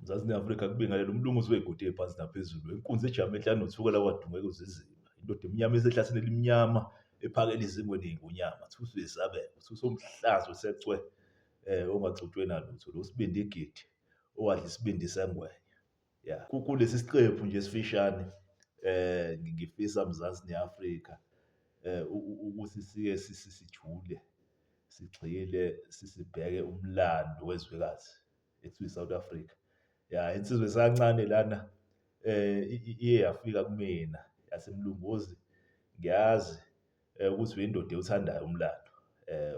Mzansi ne-Afrika kubingelela umlungusi wey'godi ey'phansi naphezulu, inkunzi ejame enhlane nothukela kwadungeka uziziba. Indoda emnyama esehlathini elimnyama ephakela izingwe ney'ngonyama. Thusi uyesabeka, thusi omhlaza osecwe ongaxutshwe nalutho, lo sibindi igidi owadla isibindi sengwenya. Ya, kulesi siqephu nje esifishane ngifisa Mzansi ne-Afrika ukuthi sike sijule, sigxile, sibheke umlando wezwekazi ekuthiwa i-South Africa. Ya, insizwa esancane lana iye yafika kumina yathi, Mlunguzi, ngiyazi ukuthi uyindoda ewuthandayo umlando.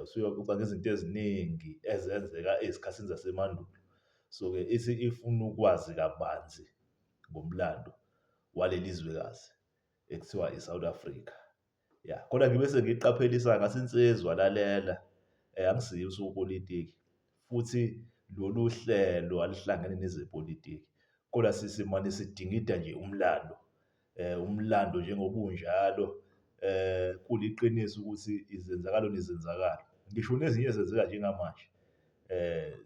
Usuyoxoxa ngezinto eziningi ezenzeka ezikhathini zasemandulo. So-ke ithi ifuna ukwazi kabanzi ngomlando waleli zwekazi ekuthiwa i-South Africa. Ya, kodwa ngibe sengiyiqaphelisa ngathi insizwa lalela, angisiye usopolitiki futhi lolu hlelo aluhlangene nezepolitiki, kodwa simane sidingida nje umlando. Umlando njengoba unjalo kuliqiniso ukuthi izenzakalo nezenzakalo, ngisho nezinye ezenzeka njengamanje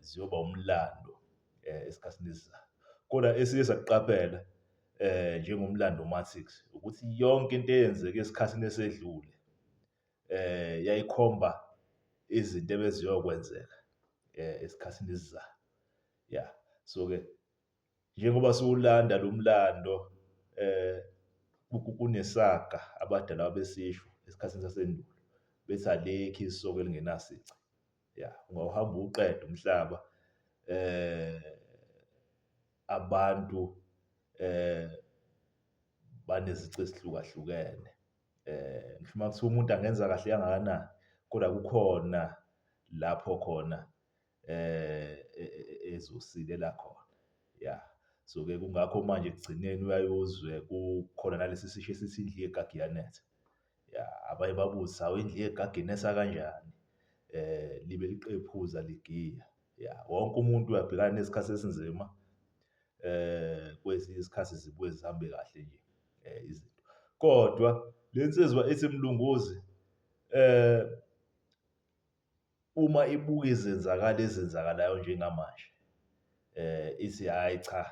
ziyoba umlando esikhathini esizayo. Kodwa esike sakuqaphela njengomlando matrix ukuthi yonke into eyenzeke esikhathini esedlule yayikhomba izinto ebeziyokwenzeka esikhathini esizayo. Ya, so-ke njengoba siwulanda lo mlando kunesaga abadala babesisho esikhathini sasendulo bethi alikho isoka elingenasici. Ya, ungawuhamba uwuqede umhlaba abantu banezici ezihlukahlukene. Ngisho uma kuthiwa umuntu angenza kahle kangakanani, kodwa kukhona lapho khona ezosilela khona, ya. So-ke kungakho manje ekugcineni uyaye uzwe kukhona nalesi sisho esithi indlu yegagu iyanetha. Ya, abaye babuze, hawu indlu yegagu inetha kanjani? Libe liqephuza ligiya. Ya, wonke umuntu uyabhekana nesikhathi esinzima kwesinye isikhathi zibuye zihambe kahle nje izinto. Kodwa le nsizwa ithi Mlunguzi uma ibuka izenzakalo ezenzakalayo njengamanje ithi hhayi cha,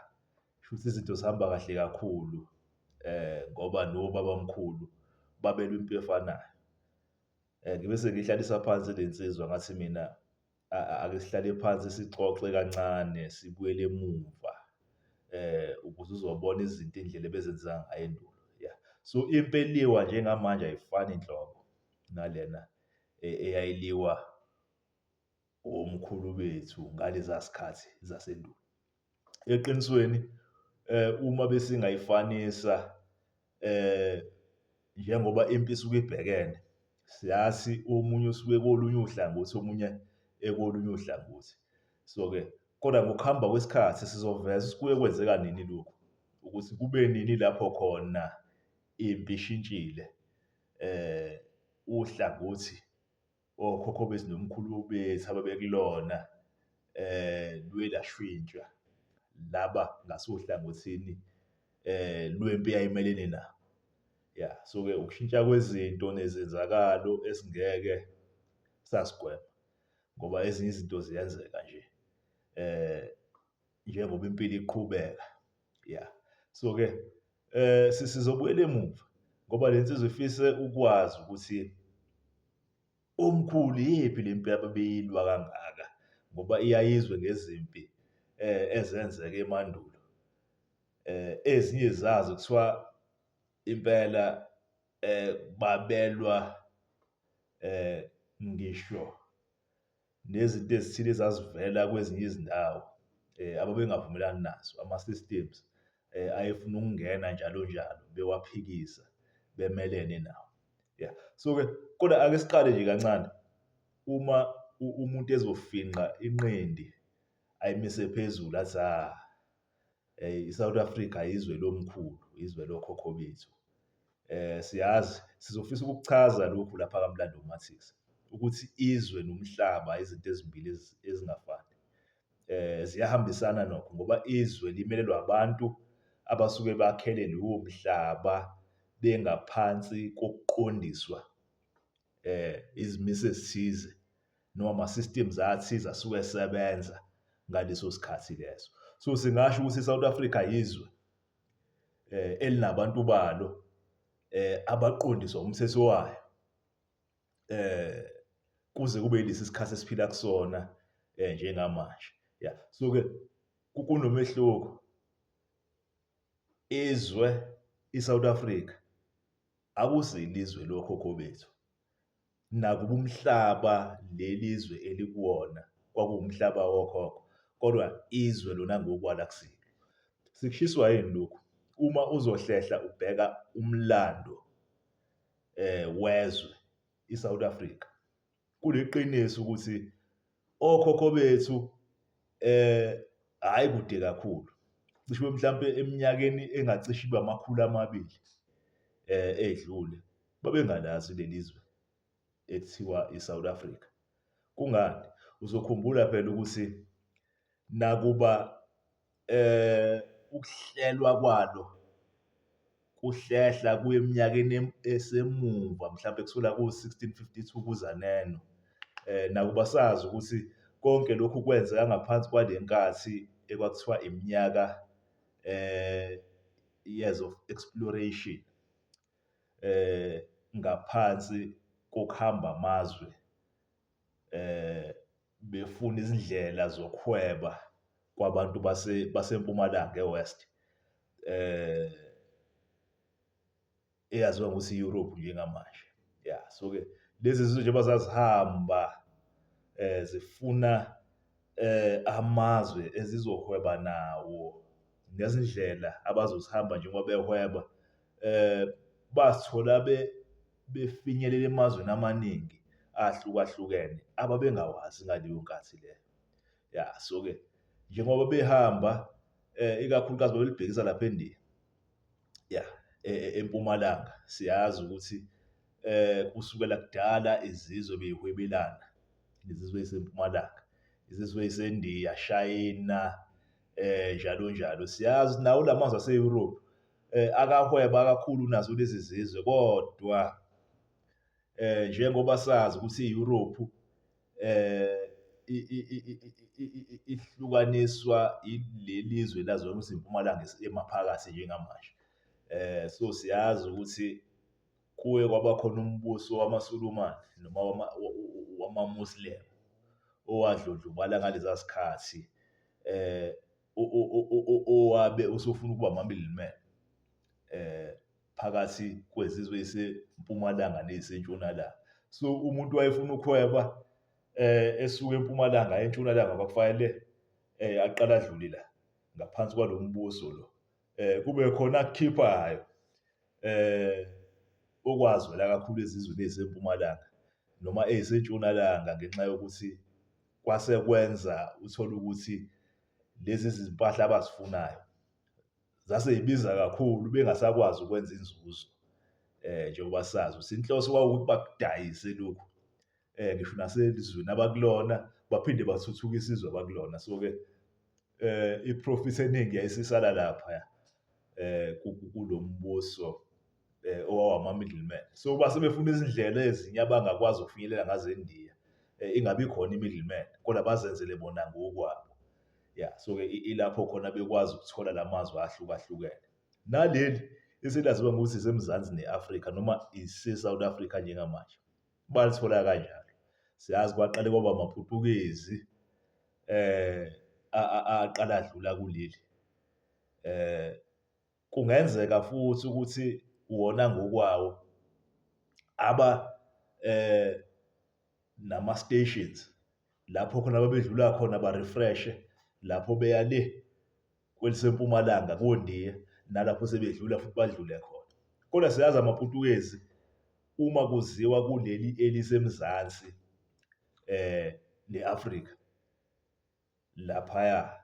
shuthi izinto zihamba kahle kakhulu ngoba nobabamkhulu babelwa impi efanayo. Ngibe sengiyihlalisa phansi le nsizwa ngathi mina ake sihlale phansi sixoxe kancane sibuyele emuva ukuze uzobona izinto indlela ebezenzeka ngayo endulo. Ya, so impi eliwa njengamanje ayifani nhlobo nalena eyayiliwa omkhulu bethu ngaleza zikhathi zasendulo. Eqinisweni uma besingayifanisa njengoba impi isuke ibhekene, siyazi omunye usuke kolunye uhlangothi, omunye ekolunye uhlangothi. So-ke, kodwa ngokuhamba kwesikhathi sizoveza ukuthi kuye kwenzeka nini lokhu, ukuthi kube nini lapho khona impi ishintshile uhlangothi okhokho bethu nomkhulu bethu ababekulona luye lashintshwa laba ngasohlangothini lwempi eyayimelene nabo. Ya, so-ke ukushintsha kwezinto nezenzakalo esingeke sasigwema ngoba ezinye izinto ziyenzeka nje njengoba impilo iqhubeka. Ya, so-ke sizobuyela emuva ngoba le nsizwa ifise ukwazi ukuthi omkhulu iyiphi le mpi ababeyilwa kangaka ngoba iyayizwe ngezimpi ezenzeka emandulo. Ezinye zazo kuthiwa impela babelwa ngisho nezinto ezithile ezazivela kwezinye izindawo ababengavumelani nazo, ama-systems ayefuna ukungena njalo njalo bewaphikisa, bemelene nawo. Ya, so-ke kodwa ake siqale nje kancane, uma umuntu ezofinqa inqindi ayimise phezulu athi ha i-South Africa izwe lomkhulu, izwe lokhokho bethu. Siyazi sizofisa ukukuchaza lokhu lapha kaMlando Matrix ukuthi izwe nomhlaba izinto ezimbili ezingafani. Ziyahambisana nokho ngoba izwe limelelwa abantu abasuke bakhele lowo mhlaba bengaphansi kokuqondiswa izimiso ezithize noma ama-systems athize asuke esebenza ngaleso sikhathi leso. So singasho ukuthi iSouth Africa yizwe elinabantu balo abaqondiswa umthetho wayo kuze kube yilesi sikhathi esiphila kusona njengamanje. Ya, so-ke kunomehluko. Izwe iSouth Africa akusilizwe lokhokho bethu. Nakuba umhlaba leli zwe elikuwona kwakuwumhlaba wokhokho, kodwa izwe lona ngokwalo akusilo. Sikushiswa yini lokhu? Uma uzohlehla ubheka umlando wezwe iSouth Africa, kuliqiniso ukuthi okhokho bethu hhayi kude kakhulu, cishe mhlampe eminyakeni engacishe ibe amakhulu amabili edlule, babengalazi leli zwe ekuthiwa i-South Africa. Kungani? Uzokhumbula phela ukuthi nakuba ukuhlelwa kwalo kuhlehla kuya eminyakeni esemumva mhlampe kusukela ko-1652 kuza neno. Nakuba sazi ukuthi konke lokhu kwenzeka ngaphansi kwale nkathi ekwakuthiwa iminyaka years of exploration ngaphansi kokuhamba amazwe befuna izindlela zokuhweba kwabantu basempumalanga e-West eyaziwa ngokuthi i-Europe njengamanje. Ya, so-ke lezi zizwe njengoba zazihamba zifuna amazwe ezizohweba nawo nezindlela abazozihamba njengoba behweba bazithola befinyelela emazweni amaningi ahlukahlukene ababengawazi ngaleyo nkathi leyo. Ya, so-ke njengoba behamba ikakhulukazi babelibhekisa lapha eNdiya, ya, eMpumalanga. Siyazi ukuthi kusukela kudala izizwe bey'hwebelana, izizwe ey'seMpumalanga, izizwe ey'seNdiya, Shayina njalo njalo. Siyazi nawo la mazwe ase-Europe akahweba kakhulu nazo lezi zizwe kodwa njengoba sazi ukuthi i-Europe ihlukaniswa ileli zwe laziwa ukuthi impumalanga emaphakathi njengamanje. So siyazi ukuthi kuye kwaba khona umbuso wamaSulumane noma wama-Muslim owadlondlobala ngaleza zikhathi owabe usufuna ukuba ama-middleman phakathi kwezizwe ey'sempumalanga ney'sentshonalanga. So umuntu wayefuna ukuhweba esuka empumalanga aye entshonalanga kwakufanele aqale adlule la ngaphansi kwalo mbuso lo. Kube khona akukhiphayo okwazwela kakhulu ezizweni ey'sempumalanga noma ey'sentshonalanga ngenxa yokuthi kwase kwenza uthole ukuthi lezi zimpahla abazifunayo zase yibiza kakhulu bengasakwazi ukwenza inzuzo njengoba sazi ukuthi inhloso kwakuwukuthi bakudayise lokhu ngisho nasezweni abakulona baphinde bathuthukise izwe abakulona. So-ke i-profit eningi yayisisala laphaya kulo mbuso owawama-middleman. So base befuna izindlela ezinye abangakwazi ukufinyelela ngazo eNdiya ingabi khona i-middleman kodwa bazenzele bona ngokwabo. Ya, so-ke ilapho khona bekwazi ukuthola la mazwe ahlukahlukene. Naleli eselaziwa ngokuthi iseMzansi ne-Afrika noma ise-South Africa njengamanje, balithola kanjalo. Siyazi kwaqale kwaba amaPutukezi aqala adlula kuleli. Kungenzeka futhi ukuthi wona ngokwawo aba nama-stations lapho khona babedlula khona ba-refresh-e lapho beya le kwelisempumalanga koNdiya nalapho sebedlula futhi badlule khona. Kodwa siyazi amaPutukezi uma kuziwa kuleli elisemzansi ne-Afrika laphaya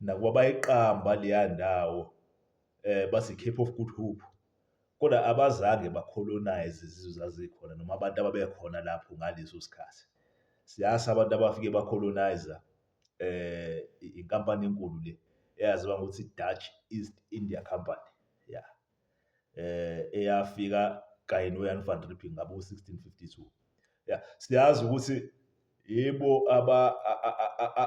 nakuba bayiqamba leya ndawo bathi i-Cape of Good Hope, kodwa abazange ba-colonise izizwe ezazikhona noma abantu ababekhona lapho ngaleso sikhathi. Siyazi abantu abafike ba-colonise inkampani enkulu le eyaziwa ngokuthi i-Dutch East India Company, ya, eyafika kanye no-Jan van Riebeeck ngabo-1652. Ya, siyazi ukuthi yibo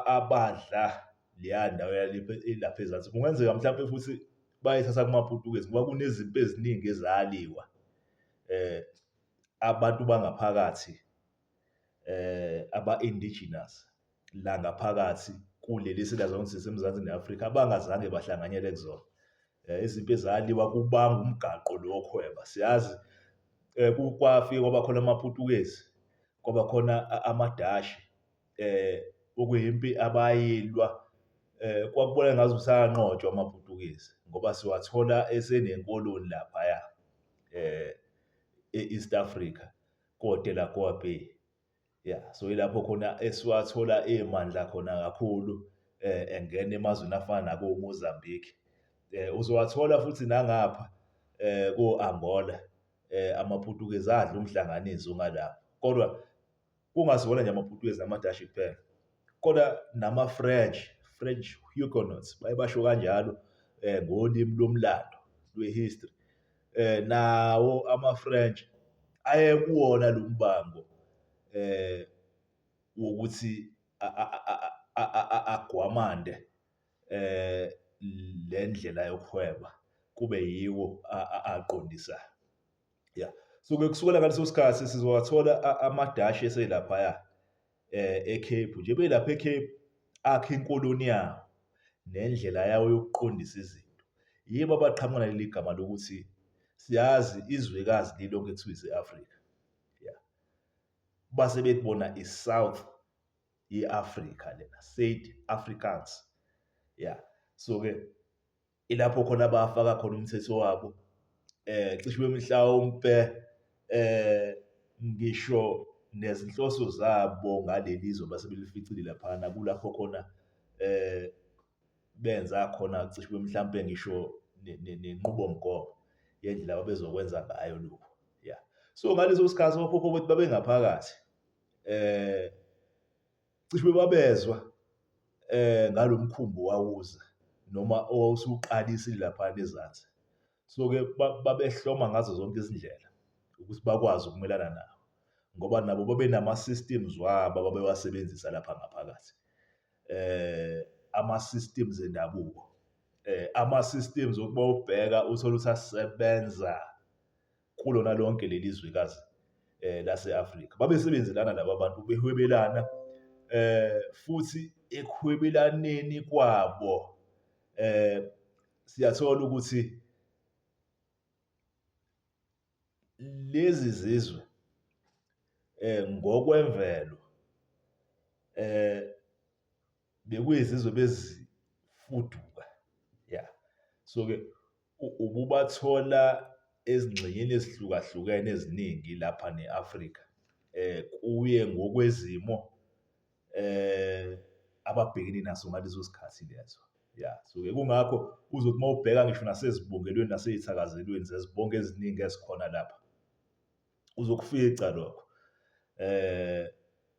abadla leya ndawo elapha ezansi. Kungenzeka mhlampe futhi bayithatha kumaPutukezi ngoba kunezimpi eziningi ezaliwa abantu bangaphakathi aba-indigenous la ngaphakathi kuleli silaziwa ngokuthi siseMzansi ne-Afrika abangazange bahlanganyele kuzona. Izimpi ezaliwa kubanga umgaqo lo wokuhweba. Siyazi kwafike kwaba khona amaPutukezi, kwaba khona amaDashi okuyimpi abayilwa kwakubonakala ngazuthi ayanqotshwa amaPutukezi ngoba siwathola esenenkoloni laphaya e-East Africa koDelagoa Bay. Ya, so yilapho khona esiwathola emandla khona kakhulu engena emazweni afana nako-Mozambique. Uzowathola futhi nangapha ko-Angola amaPutukezi adla umhlanganiso ngalapho. Kodwa kungasiwona nje amaPutukezi namaDashi kuphela, kodwa nama-French, French Huguenots, baye basho kanjalo ngolimi lomlando lwe-history. Nawo ama-French ayekuwona lo mbango wokuthi agwamande le ndlela yokuhweba kube yiwo aqondisayo. Ya, so-ke kusukela ngaleso sikhathi sizowathola amaDashi eselaphaya eCape nje belapha eCape akha inkoloni yawo nendlela yawo yokuqondisa izinto. Yibo abaqhamuka naleli gama lokuthi siyazi izwekazi lilonke kuthiwa ise-Afrika. Ya. Base bethi bona i-South ye-Afrika lena, South Africans. Ya. So-ke ilapho khona abafaka khona umthetho wabo cishe mhlawumpe ngisho nezinhloso zabo ngaleli zwe base belificile laphana kulapho khona benza khona cishe mhlampe ngisho nenqubomgomo yendlela ababezokwenza ngayo lokhu. Ya. So ngaleso sikhathi okhokho bethu babengaphakathi cishe babezwa ngalo mkhumbi owawuza noma owawusuqalisile laphana ezansi. So-ke babehloma ngazo zonke izindlela ukuthi bakwazi ukumelana nawo ngoba nabo babenama-systems wabo ababewasebenzisa lapha ngaphakathi. Ama-systems endabuko, ama-systems okuba ubheka uthole ukuthi asebenza kulona lonke leli zwekazi lase-Afrika. Babesebenzelana laba bantu behwebelana futhi ekuhwebelaneni kwabo siyathola ukuthi lezi zizwe ngokwemvelo bekuyizizwe bezifuduka ya. So-ke ububathola ezingxenyeni ezihlukahlukene eziningi lapha ne-Afrika kuye ngokwezimo ababhekene naso ngaleso sikhathi leso. Ya, so-ke kungakho uzothi uma ubheka ngisho nasezibongelweni nasey'thakazelweni zezibongo eziningi ezikhona lapha, uzokufica lokho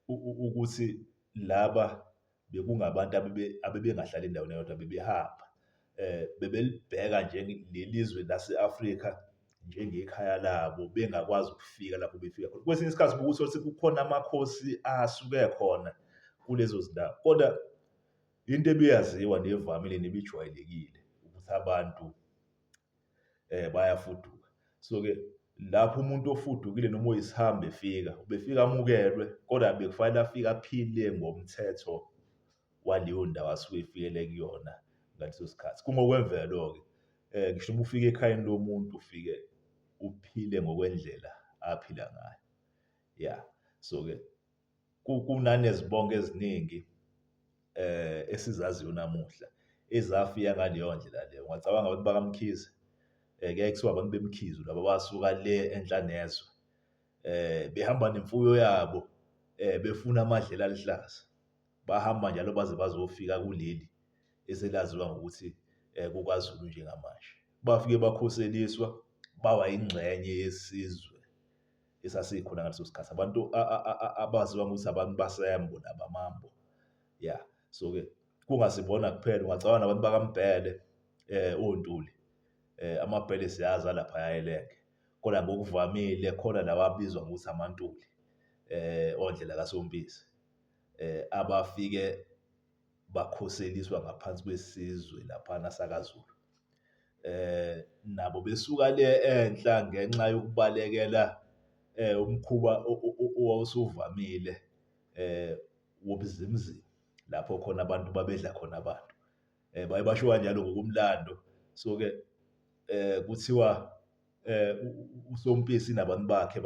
ukuthi laba bekungabantu abebengahlali endaweni eyodwa bebehamba. Bebelibheka nje leli zwe lase-Afrika njengekhaya labo bengakwazi ukufika lapho befika khona. Kwesinye isikhathi ubuke uthole ukuthi kukhona amakhosi asuke khona kulezo zindawo, kodwa into ebiyaziwa nevamile nebijwayelekile ukuthi abantu bayafuduka. So-ke lapho umuntu ofudukile noma oyisihambi efika, ubefika amukelwe kodwa bekufanele afike aphile ngomthetho waleyo ndawo asuke efikele kuyona ngaleso sikhathi. Kungokwemvelo-ke ngisho uma ufika ekhayeni lomuntu ufike uphile ngokwendlela aphila ngayo. Ya, so-ke kunanezibongo eziningi esizaziyo namuhla ezafika ngaleyo ndlela leyo. Ungacabanga abantu bakaMkhize, kuyaye kuthiwe abantu beMkhize laba abasuka le enhla nezwe behamba nemfuyo yabo befuna amadlelo aluhlaza. Bahamba njalo baze bazofika kuleli eselaziwa ngokuthi kukwaZulu njengamanje. Bafike bakhoseliswa baba yingxenye yesizwe esasikhona ngaleso sikhathi. Abantu abaziwa ngokuthi abantu baseMbo nabamaMbo, ya. So-ke kungasibona kuphela, ungacabanga nabantu bakaMbhele oNtuli, amaBhele siyazi alaphaya eLenge, kodwa ngokuvamile khona lawa abizwa ngokuthi amaNtuli oNdlela kaSompisi abafike. Bakhoseliswa ngaphansi kwesizwe laphana sakaZulu. Nabo besuka le enhla ngenxa yokubalekela umkhuba owawusuvamile wobuzimzima, lapho khona abantu babedla khona abantu. Baye basho kanjalo ngokomlando. So-ke kuthiwa uSompisi nabantu bakhe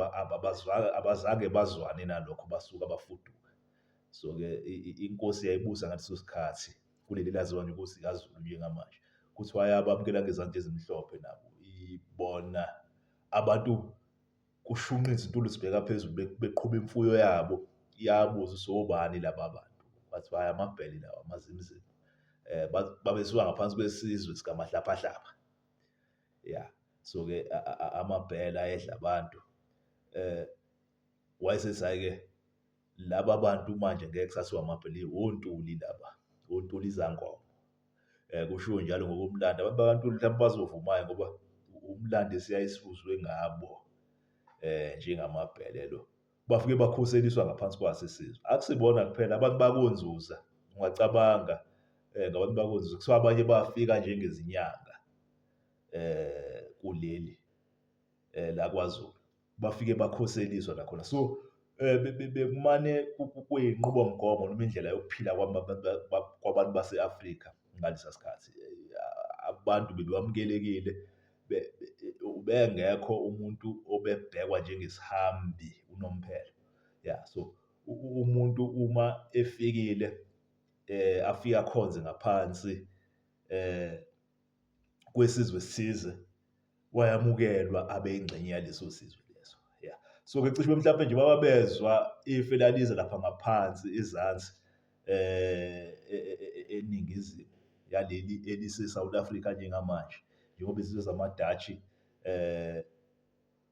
abazange bazwane nalokho basuka bafuduka. So-ke inkosi yayibusa ngaleso sikhathi kuleli laziwa ngenkosi kaZulu njengamanje. Kuthiwa yabamukela ngezandla ezimhlophe nabo, ibona abantu kushunqa izintuli zibheka phezulu beqhuba imfuyo yabo, yabuza ukuthi obani laba bantu. Kwathiwa hhayi amaBhele lawa, amaZimzimu. Babesuka ngaphansi kwesizwe sikaMahlaphahlapha. Ya, so-ke amaBhele ayedla abantu. Wayesethi hhayi-ke laba bantu manje ngeke kusathiwa amaBhele, oNtuli laba, oNtuli izangoma. Kushiwo njalo ngokomlando. Abantu bakaNtuli mhlawumbe bazovuma-ke ngoba umlando esiyaye siwuzwe ngabo njengamaBhele lo. Bafike bakhoseliswa ngaphansi kwaso isizwe. Akusibona kuphela abantu bakoNzuza, ungacabanga ngabantu bakoNzuza, kuthiwa abanye bafika njengezinyanga kuleli lakwaZulu. Bafike bakhoseliswa nakhona. So bekumane kuyinqubomgomo noma indlela yokuphila kwabantu base-Afrika ngalesa sikhathi. Abantu bebamukelekile, ubengekho umuntu obebhekwa njengesihambi unomphela. Ya, so umuntu uma efikile afike akhonze ngaphansi kwesizwe esithize, wayamukelwa abe ingxenye yaleso sizwe leso. Ya, so-ke cishe mhlawumpe nje babezwa ifu elaliza lapha ngaphansi ezansi eningizimu yaleli elise-South Africa njengamanje, njengoba izizwe zamaDatshi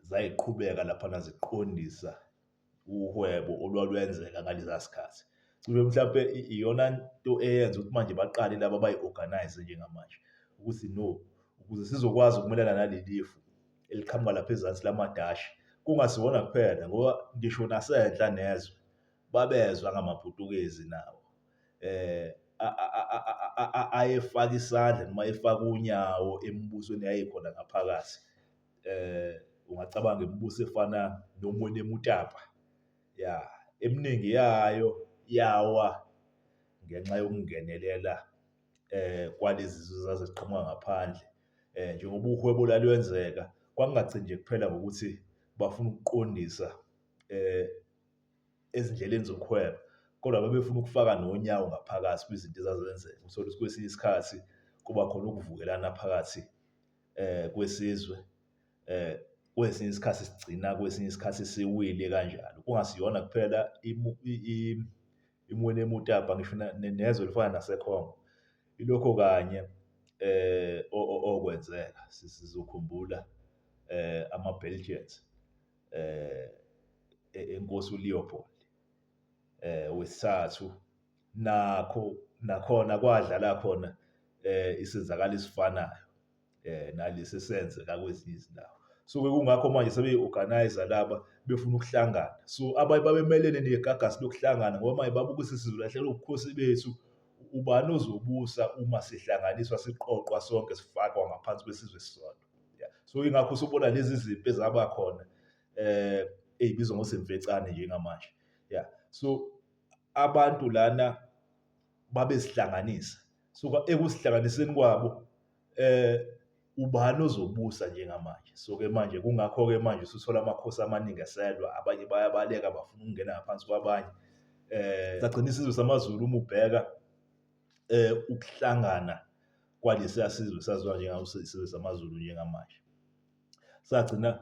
zayiqhubeka laphana ziqondisa uhwebo olwalwenzeka ngaleza sikhathi. Cishe mhlampe iyona nto eyenza ukuthi manje baqale laba bayi-organise njengamanje ukuthi no, ukuze sizokwazi ukumelana naleli fu eliqhamuka lapha ezansi lamaDashi, kungasiwona kuphela ngoba ngisho nasenhla nezwe babezwa ngamaPutukezi nawo ayefaka isandla noma efaka unyawo emibusweni eyayikhona ngaphakathi. Ungacabanga imibuso efana noMwenemutapa, ya, eminingi yayo yawa ngenxa yokungenelela kwalezi zizwe ezaziqhamuka ngaphandle. Njengoba uhwebo lalwenzeka, kwakungagcini nje kuphela ngokuthi bafuna ukuqondisa ezindleleni zokuhweba, kodwa babefuna ukufaka nonyawo ngaphakathi kwizinto ezazenzeka. Uthole ukuthi kwesinye isikhathi kuba khona ukuvukelana phakathi kwesizwe, kwesinye isikhathi sigcina kwesinye isikhathi siwile kanjalo. Kungasiyona kuphela iMwenemutapa, ngisho nezwe elifana naseKhongo. Ilokho kanye okwenzeka, sizokhumbula ama-Belgians enkosi uLeopold wesithathu, nakho nakhona kwadlala khona isenzakalo esifanayo nalesi esenzeka kwezinye izindawo. So-ke kungakho manje sebeyi-organise laba befuna ukuhlangana. So abanye babemelene negagasi lokuhlangana ngoba manje babuka ukuthi sizolahlekelwa ubukhosi bethu, ubani ozobusa uma sihlanganiswa siqoqwa sonke sifakwa ngaphansi kwesizwe esisodwa. Ya, so yingakho usubona lezi zimpi ezaba khona ey'bizwa ngosemfecane njengamanje. Ya, so abantu lana babezihlanganisa. So ekusihlanganiseni kwabo ubani ozobusa njengamanje? So-ke manje kungakho-ke manje usuthola amakhosi amaningi eselwa, abanye bayabaleka bafuna ukungena ngaphansi kwabanye. Sagcina isizwe samaZulu uma ubheka ukuhlangana kwalesiya sizwe saziwa njengasizwe samaZulu njengamanje. Sagcina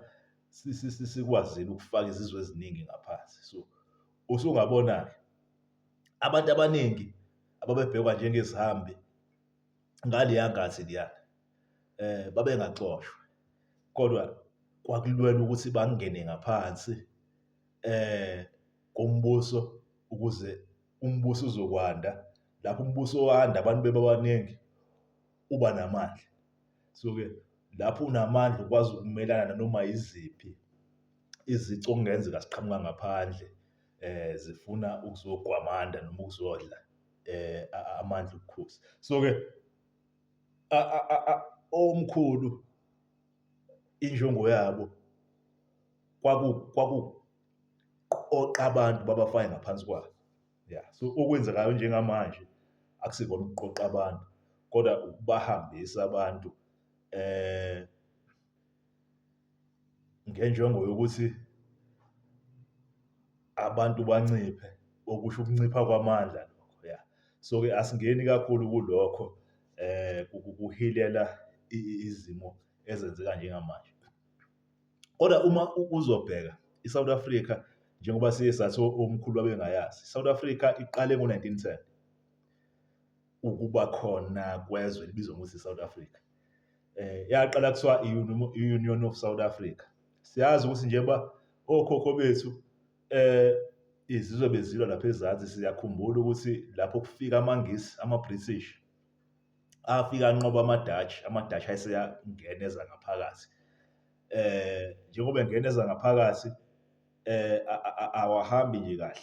sikwazile ukufaka izizwe eziningi ngaphansi. So usungabona-ke abantu abaningi ababebhekwa njengezihambi ngaleya nkathi leyana babengaxoshwa, kodwa kwakulwelwa ukuthi bangene ngaphansi kombuso ukuze umbuso uzokwanda. Lapho umbuso wanda abantu beba baningi, uba namandla. So-ke lapho unamandla ukwazi ukumelana nanoma yiziphi izici okungenzeka ziqhamuka ngaphandle zifuna ukuzogwamanda noma ukuzodla. amandla obukhosi. So-ke omkhulu injongo yabo kwakuqoqa abantu babafake ngaphansi kwabo. Ya, so okwenzekayo njengamanje akusikona ukuqoqa abantu kodwa ukubahambisa abantu ngenjongo yokuthi abantu banciphe, okusho ukuncipha kwamandla lokho, ya. So-ke asingeni kakhulu kulokho kuhilela izimo ezenzeka njengamanje. Kodwa uma uzobheka i-South Africa njengoba siye sathi omkhulu babengayazi, i-South Africa iqale ngo-1910 ukuba khona kwezwe elibizwa ngokuthi i-South Africa. Yaqala kuthiwa i-Union of South Africa. Siyazi ukuthi njengoba okhokho bethu izizwe bezilwa lapha ezansi, siyakhumbula ukuthi lapho kufika amaNgisi, ama-British, afika anqoba ama-Dutch, ama-Dutch ayeseyangena eza ngaphakathi. Njengoba engena eza ngaphakathi awahambi nje kahle,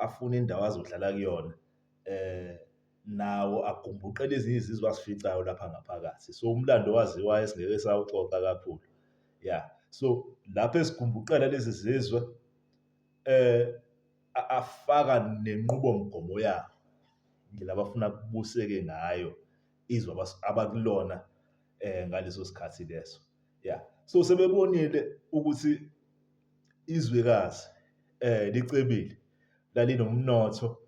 afuna indawo azodlala kuyona. Nawo agumbuqela ezinye izizwe azificayo lapha ngaphakathi. So, umlando owaziwayo esingeke sawuxoxa kakhulu, ya. So, lapho ezigumbuqela lezi zizwe afaka nenqubomgomo yabo, indlela abafuna kubuseke ngayo izwe abakulona ngaleso sikhathi leso, ya. So, sebebonile ukuthi izwekazi licebile, lalinomnotho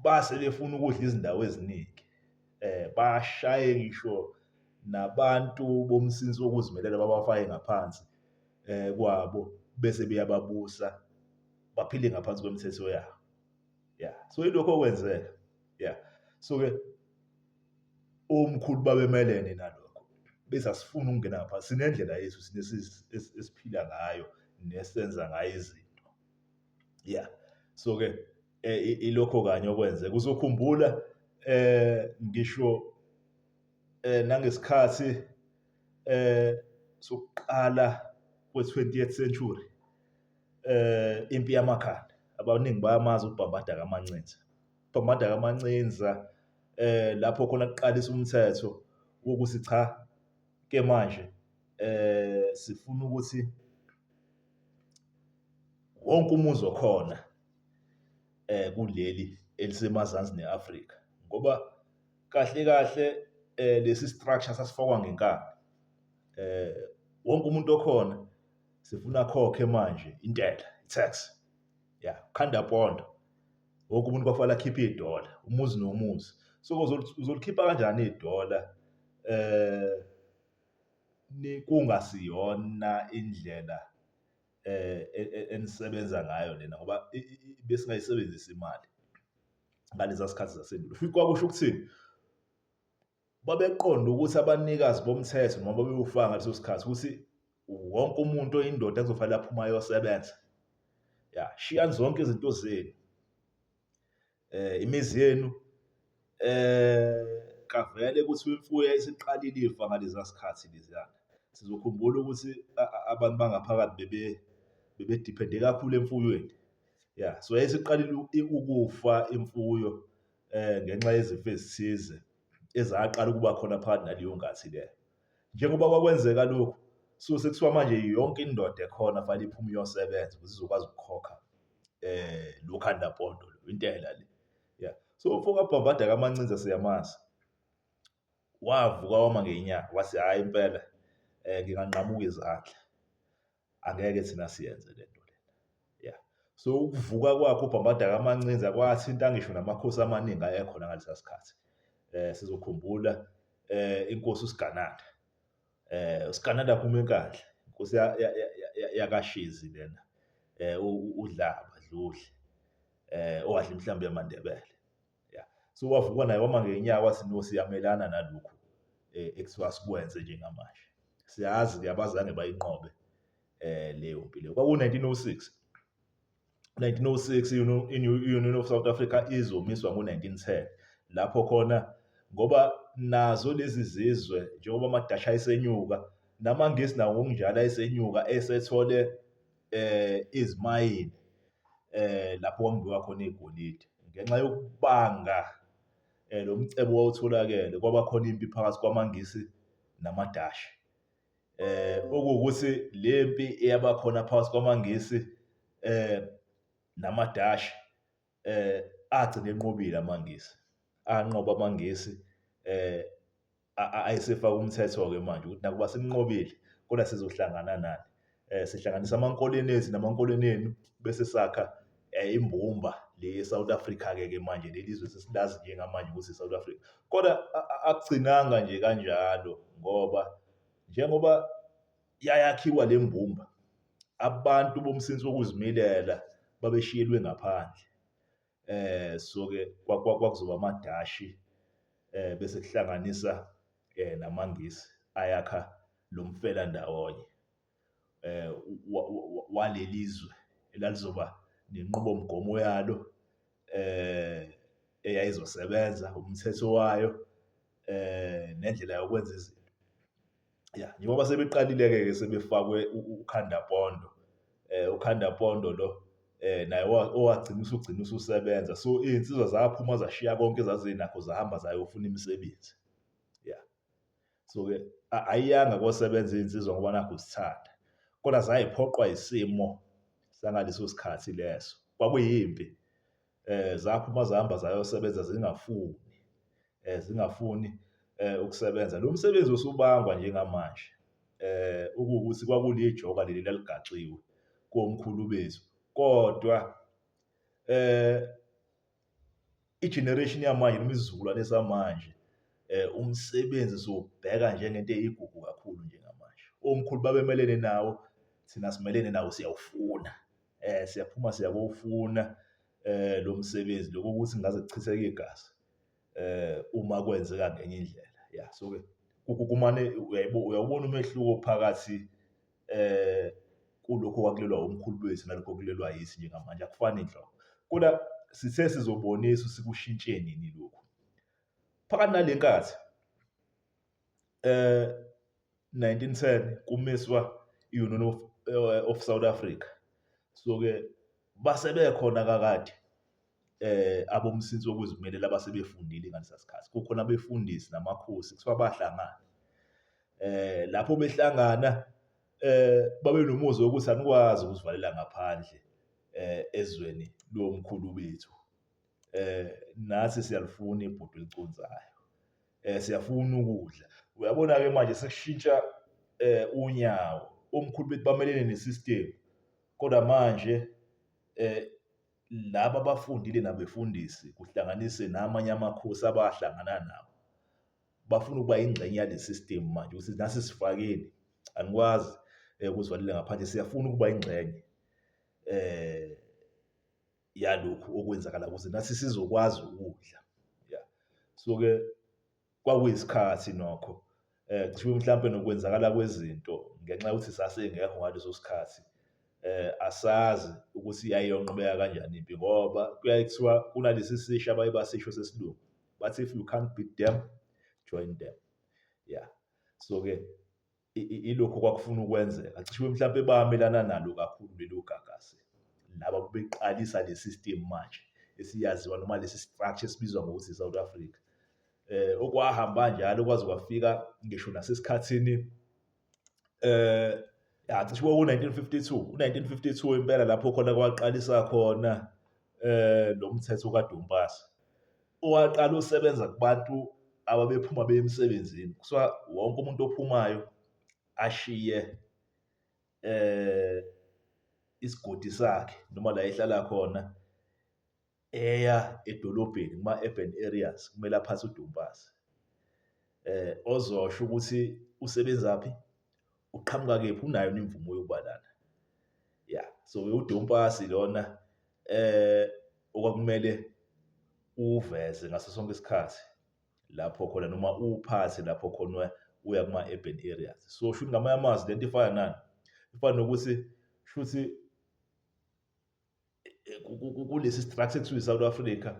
base befuna ukudla izindawo eziningi bashaye ngisho nabantu bomsinsi wokuzimelela babafake ngaphansi kwabo bese beyababusa baphile ngaphansi kwemithetho yabo. Ya, so yilokho okwenzeka. Ya, so-ke omkhulu babemelene nalokho, bethi asifuni ukungena ngaphansi, sinendlela yethu thina esiphila ngayo nesenza ngayo izinto. Ya, so-ke ilokho kanye okwenzeka. Uzokhumbula ngisho nangesikhathi sokuqala kwe-twentieth century impi yamakhanda, abaningi bayamazi uBhambada kaMancinza. UBhambada kaMancinza lapho khona kuqalisa umthetho wokuthi cha, ke manje sifuna ukuthi wonke umuzi okhona kuleli elisemazansi ne-Afrika ngoba kahle kahle lesi structure sasifakwa ngenkani. Wonke umuntu okhona sifuna akhokhe manje intela, i-tax, ya, khanda pondo. Wonke umuntu kwakufanele akhiphe idola, umuzi nomuzi. So uzolikhipha kanjani idola kungasiyona indlela enisebenza ngayo lena ngoba besingayisebenzisi imali ngaleza sikhathi zasendulo. Futhi kwakusho ukuthini? Babeqonda ukuthi abanikazi bomthetho noma babewufaka ngaleso sikhathi ukuthi wonke umuntu oyindoda kuzofanele aphume ayosebenza. Ya, shiyani zonke izinto zenu, imizi yenu kavele kuthiwa imfuyo yayisiqalile ifa ngaleza sikhathi leziyana. Sizokhumbula ukuthi abantu bangaphakathi bebediphende kakhulu emfuyweni. Ya, so yayisiqalile ukufa imfuyo ngenxa yezifo ezithize ezaqala ukuba khona phakathi naleyo nkathi leyo. Njengoba kwakwenzeka lokhu, so sekuthiwa manje yonke indoda ekhona fanele iphume iyosebenza ukuze izokwazi ukukhokha lo khandapondo lo, intela le. Ya, so umfo kaBhambada kaMancinza siyamazi, wavuka wama ngey'nyawo wathi hhayi impela nginganqamuka izandla, angeke thina siyenze le nto lena. Ya, so ukuvuka kwakhe uBhambada kaMancinza kwathinta ngisho namakhosi amaningi ayekhona ngalesa sikhathi. Sizokhumbula inkosi uSigananda, uSigananda phuma eNkandla, inkosi yakaShizi lena, uDlaba Dludle, owadla imihlambi yamaNdebele. Ya, so wavuka naye wama ngey'nyawo wathi no, siyamelana nalokhu ekuthiwa sikwenze njengamanje. Siyazi-ke abazange bayinqobe leyo mpi leyo. Kwaku-1906, 1906 i-Union of South Africa izomiswa ngo-1910 lapho khona ngoba nazo lezi zizwe njengoba amaDashi ayesenyuka namaNgisi nawo ngokunjalo ayesenyuka esethole izimayini lapho kwakungbiwa khona igolide. Ngenxa yokubanga lo mcebo owawutholakele kwaba khona impi phakathi kwamaNgisi namaDashi. Okuwukuthi le mpi eyaba khona phakathi kwamaNgisi namaDashi agcine enqobile amaNgisi. Anqoba amaNgisi ayesefaka umthetho-ke manje ukuthi nakuba seninqobile kodwa sizohlangana nani. Sihlanganisa amankoleni ethu namankoleni enu bese sakha imbumba le ye-South Africa-ke ke manje leli zwe sesilazi njengamanje ukuthi i-South Africa. Kodwa akugcinanga nje kanjalo ngoba njengoba yayakhiwa le mbumba abantu bomsinsi wokuzimilela babeshiyelwe ngaphandle. So-ke kwakuzoba amadashi bese kuhlanganisa namaNgisi ayakha lo mfelandawonye waleli zwe elalizoba nenqubomgomo yalo eyayizosebenza, umthetho wayo nendlela yokwenza izinto. Ya, njengoba sebeqalile-ke ke sebefakwe ukhandapondo, ukhandapondo lo naye owagcina usugcina ususebenza. So iy'nsizwa zaphuma zashiya konke ezazinakho zahamba zayofuna imisebenzi. Ya. So-ke ayiyanga kosebenza iy'nsizwa ngoba nakhu zithanda, kodwa zayiphoqwa isimo sangaleso sikhathi leso. Kwakuyimpi. Zaphuma zahamba zayosebenza zingafuni, zingafuni ukusebenza. Lo msebenzi usubangwa njengamanje okuwukuthi kwakulijoka leli elaligaxiwe komkhulu bethu, kodwa i-generation yamanje noma isizukulwane samanje umsebenzi siwubheka njengento eyigugu kakhulu njengamanje. Omkhulu babemelene nawo, thina simelene nawo siyawufuna. Siyaphuma siya kowufuna lo msebenzi lokho ukuthi kungaze kuchitheke igazi uma kwenzeka ngenye indlela. Ya, so-ke kumane uyawubona umehluko phakathi kulokhu okwakulwelwa omkhulu bethu nalokhu okulwelwa yithi njengamanje, akufani nhlobo. Kodwa sithe sizobonisa ukuthi kushintshe nini lokhu. Phakathi nale nkathi 1910 kumiswa i-Union of South Africa. So-ke base bekhona kakade abomsinsi wokuzimelela abasebefundile ngalesa sikhathi. Kukhona abefundisi namakhosi kuthiwa bahlangana. Lapho behlangana babe nomuzwa wokuthi anikwazi ukusivalela ngaphandle ezweni lomkhulu bethu. Nathi siyalifuna ibhudu eliconsayo. Siyafuna ukudla. Uyabona-ke manje sekushintsha unyawo, omkhulu bethu bamelene ne-system kodwa manje laba abafundile nabefundisi kuhlanganise namanye amakhosi abahlangana nawo, bafuna ukuba yingxenye yale system manje ukuthi nasi sifakeni, anikwazi ukuzivalela ngaphandle, siyafuna ukuba yingxenye yalokhu okwenzakala ukuze nathi sizokwazi ukudla. Ya. So-ke kwakuyisikhathi nokho cishe mhlampe nokwenzakala kwezinto ngenxa yokuthi sasingekho ngaleso sikhathi asazi ukuthi yayiyonqobeka kanjani impi ngoba kuyaye kuthiwa kunalesi sisho abaye basisho sesilungu bathi if you can't beat them, join them. Ya. So-ke ilokhu kwakufuna ukwenzeka cishe mhlampe bamelana nalo kakhulu lelo gagasi laba beqalisa le system manje esiyaziwa noma lesi structure esibizwa ngokuthi i-South Africa. Okwahamba njalo kwaze kwafika ngisho nasesikhathini ya cishe kwaku-1952, u-1952 impela lapho khona kwaqalisa khona lo mthetho kaDumbasi owaqala usebenza kubantu ababephuma beye emsebenzini. Kuthiwa wonke umuntu ophumayo ashiye isigodi sakhe noma la ehlala khona eya edolobheni kuma-urban areas kumele aphathe udumbasi ozosho ukuthi usebenzaphi, uqhamuka kephi, unayo yini imvumo yokuba lana. Ya, so udumpasi lona okwakumele uwuveze ngaso sonke isikhathi lapho khona noma uwuphathe lapho khona uya kuma-urban areas. So shuthi ngamanye amazwi lento ifana nani? Ifana nokuthi shuthi kulesi structure ekuthiwa i-South Africa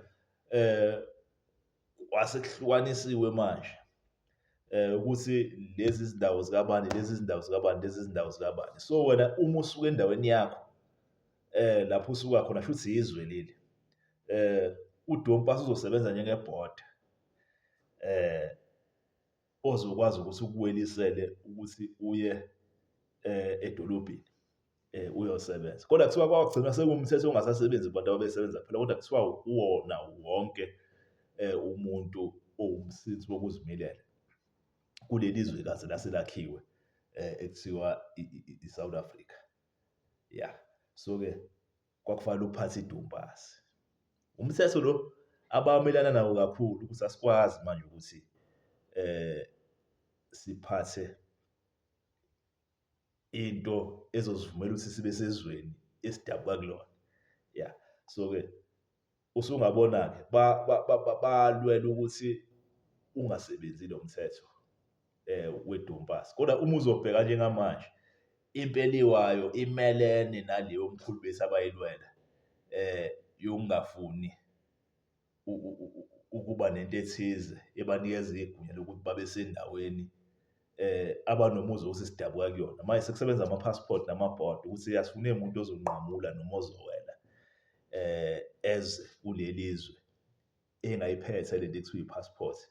kwase kuhlukanisiwe manje ukuthi lezi zindawo zikabani, lezi zindawo zikabani, lezi zindawo zikabani. So wena uma usuka endaweni yakho lapho usuka khona shuthi izwe leli. Udompas uzosebenza njengebhoda eh ozokwazi ukuthi ukuwelisele ukuthi uye edolobheni uyosebenza. Kodwa kuthiwa kwagcina sekuwumthetho ongasasebenzi kubantu ababesebenza phela, kodwa kuthiwa kuwona wonke umuntu owumsinsi wokuzimilela kuleli zwekazi laselakhiwe ekuthiwa i-South Africa. Ya, so-ke kwakufanele uphathe idumbasi. Umthetho lo abamelana nawo kakhulu ukuthi asikwazi manje ukuthi siphathe into ezosivumela ukuthi sibe sezweni esidabuka kulona. Ya, so-ke usungabona-ke balwela ukuthi ungasebenzi lo mthetho wedumbasi. Kodwa uma uzobheka njengamanje impi eliwayo imelene naleyo mkhulu bethu abayilwela yokungafuni ukuba nento ethize ebanikeza igunya lokuthi babe sendaweni abanomuzwa wokuthi sidabuka kuyona. Manje sekusebenza ama-passport namabhoda ukuthi asifune muntu ozonqamula noma ozowela eze kuleli zwe engayiphethe lento ekuthiwa i-passport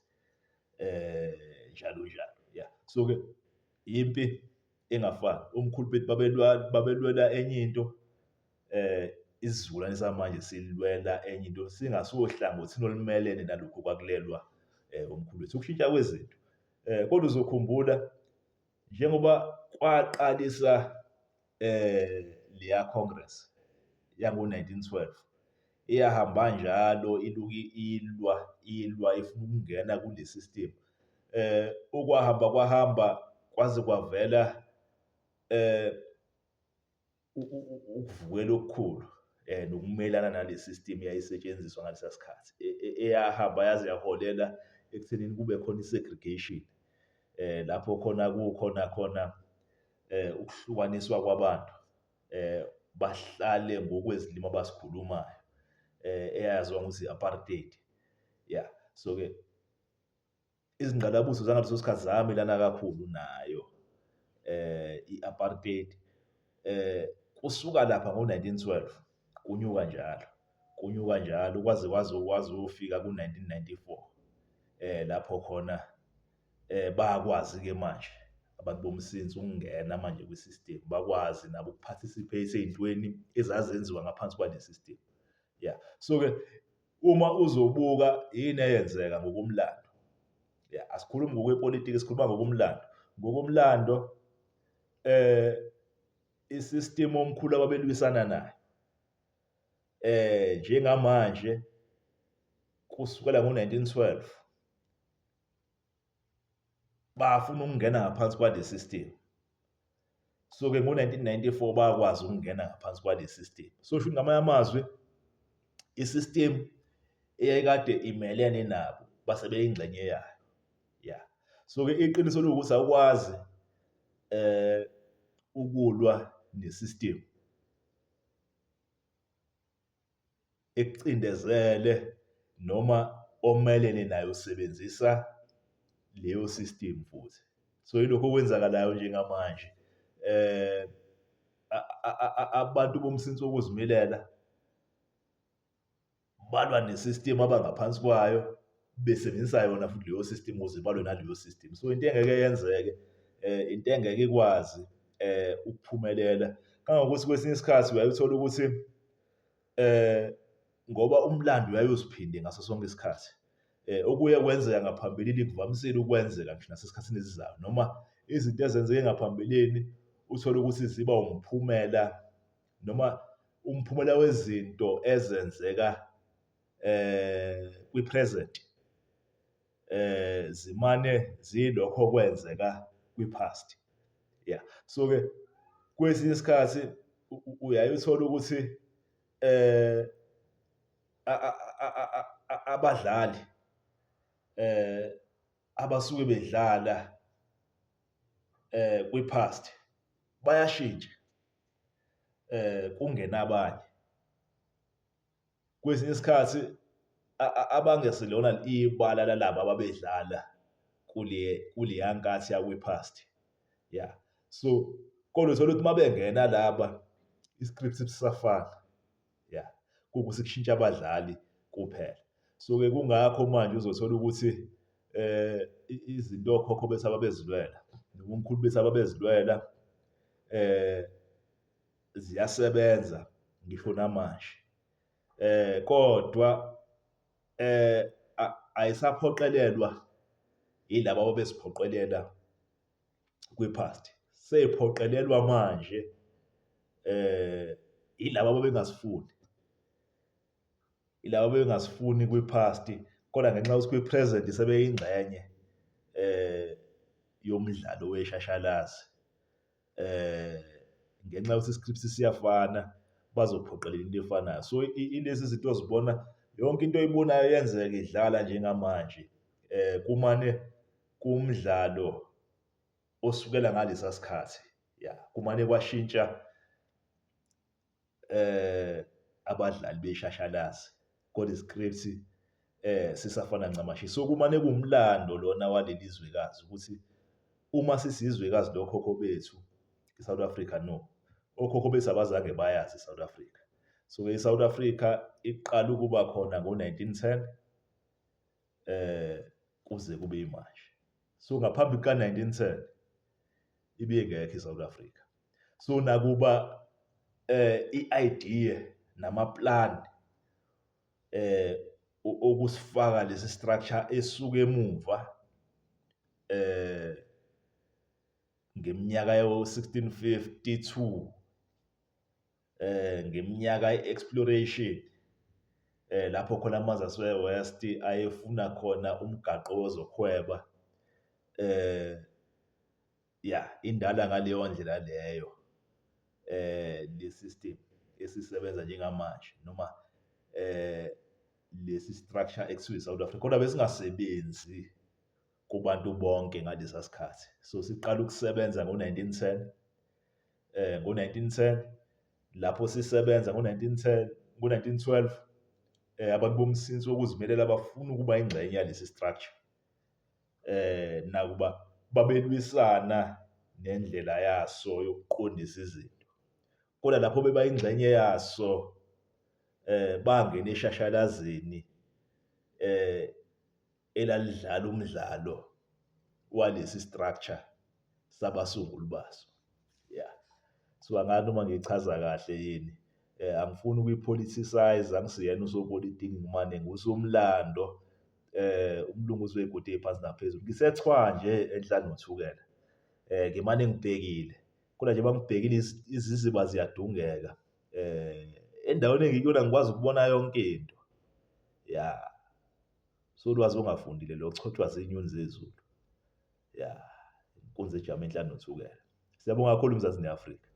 njalo njalo. Ya, so-ke impi engafani. Omkhulu bethu babelwa babelwela enye into isizukulwane samanje silwela enye into singasohlangothini olumelene nalokhu okwakulelwa omkhulu bethu. Ukushintsha kwezinto kodwa uzokhumbula njengoba kwaqalisa leya Congress yango-1912 iyahamba njalo iluke ilwa ilwa ifuna ukungena kule system. Okwahamba kwahamba kwaze kwavela ukuvukela okukhulu nokumelana nale system eyayisetshenziswa ngalesa sikhathi eyahamba yaze yaholela ekuthenini kube khona i-segregation lapho khona kukhona khona ukuhlukaniswa kwabantu bahlale ngokwezilimi abazikhulumayo eyaziwa ngokuthi i-apartheid. Ya, so-ke izingqalabutho zangaleso sikhathi zamelana kakhulu nayo i-apartheid. Kusuka lapha ngo-1912 kunyuka njalo, kunyuka njalo kwaze kwaze kwaze kuyofika ku-1994 lapho khona bayakwazi-ke manje abantu bomsinsi ukungena manje kwi-system, bakwazi nabo uku-participate ey'ntweni ezazenziwa ngaphansi kwale system. Ya, so-ke uma uzobuka yini eyenzeka ngokomlando, ya asikhulumi ngokwepolitiki sikhuluma ngokomlando. Ngokomlando i-system omkhulu ababelwisana nayo njengamanje kusukela ngo-1912 bafuna ukungena ngaphansi kwale system. So-ke ngo-1994 bakwazi ukungena ngaphansi kwale system. So sho ngamanye amazwi i-system eyayikade imelene nabo base beyingxenye yayo. Ya, so-ke iqiniso liwukuthi awukwazi ukulwa ne-system ekucindezele noma omelene nayo usebenzisa leyo system futhi. So yilokhu okwenzakalayo njengamanje abantu bomsinsi wokuzimilela balwa ne-system abangaphansi kwayo besebenzisa yona futhi leyo system ukuze balwe naleyo system. So into engeke yenzeke into engeke ikwazi ukuphumelela kangangokuthi kwesinye isikhathi uyaye uthole ukuthi ngoba umlando uyaye uziphinde ngaso sonke isikhathi okuye kwenzeka ngaphambilini kuvamisile ukwenzeka ngisho nasesikhathini esizayo noma izinto ezenzeke ngaphambilini uthole ukuthi ziba umphumela noma umphumela wezinto ezenzeka kwi-present zimane ziyilokho okwenzeka kwi-past. Ya, so-ke kwesinye isikhathi uyaye uthole ukuthi abadlali abasuke bedlala kwi-past bayashintsha kungene abanye. Kwesinye isikhathi abangesilona ibala lalaba ababedlala kule kuleya nkathi yakwi-past. Ya, so kodwa uthole ukuthi uma bengena laba i-script sisafana. Ya, kuwukuthi kushintsha abadlali kuphela. So-ke kungakho manje uzothola ukuthi izinto okhokho bethu ababezilwela noma omkhulu bethu ababezilwela ziyasebenza ngisho namanje. Kodwa ayisaphoqelelwa yilaba ababeziphoqelela kwi-past. Sey'phoqelelwa manje yilaba ababengasifuni, yilaba ababengasifuni kwi-past kodwa ngenxa yokuthi kwi-present sebeyingxenye yomdlalo weshashalazi. Ngenxa yokuthi i-script siyafana bazophoqelela into efanayo. So ilezi zinto ozibona yonke into oyibonayo yenzeka idlala njengamanje kumane kumdlalo osukela ngalesa sikhathi, ya, kumane kwashintsha abadlali beshashalazi kodwa i-script sisafana ncamashi. So kumane kuwumlando lona waleli zwekazi ukuthi uma sisizwekazi lokhokho bethu i-South Africa, no, okhokho bethu abazange bayazi i-South Africa. So i-South Africa iqala ukuba khona ngo-1910 kuze kube imanje. So ngaphambi kuka-1910 ibingekho i-South Africa. So nakuba i-idea nama-plan okusifaka lesi structure esuka emuva ngeminyaka yo-1652 ngeminyaka ye-exploration lapho khona amazwe ase-West ayefuna khona umgaqo wezokuhweba ya, indala ngaleyo ndlela leyo le system esisebenza njengamanje noma lesi structure ekuthiwa i-South Africa, kodwa besingasebenzi kubantu bonke ngalesa sikhathi. So siqala ukusebenza ngo-1910, ngo-1910 lapho sisebenza ngo-1910, ngo-1912 abantu bomsinsi wokuzimelela bafuna ukuba ingxenye yalesi structure. Nakuba babelwisana nendlela yaso yokuqondisa izinto, kodwa lapho beba ingxenye yaso bangena eshashalazini elalidlala umdlalo walesi structure sabasunguli baso. Yeah. So angazi noma ngichaza kahle yini. Angifuni ukuyi-politicize, angisiyena usopolitiki, ngimane ngusomlando umlungu uzwegodi phansi naphezulu. Ngisethwa nje enhlane noThukela. Ngimane ngibhekile. Kodwa nje bangibhekile iziziba ziyadungeka. Endaweni engikuyona ngikwazi ukubona yonke into. Yeah. Solwazi ongafundile lo chotshwa zinyoni zezulu. Yeah. Inkunzi ejama enhlane noThukela. Siyabonga kakhulu Mzansi ne-Afrika.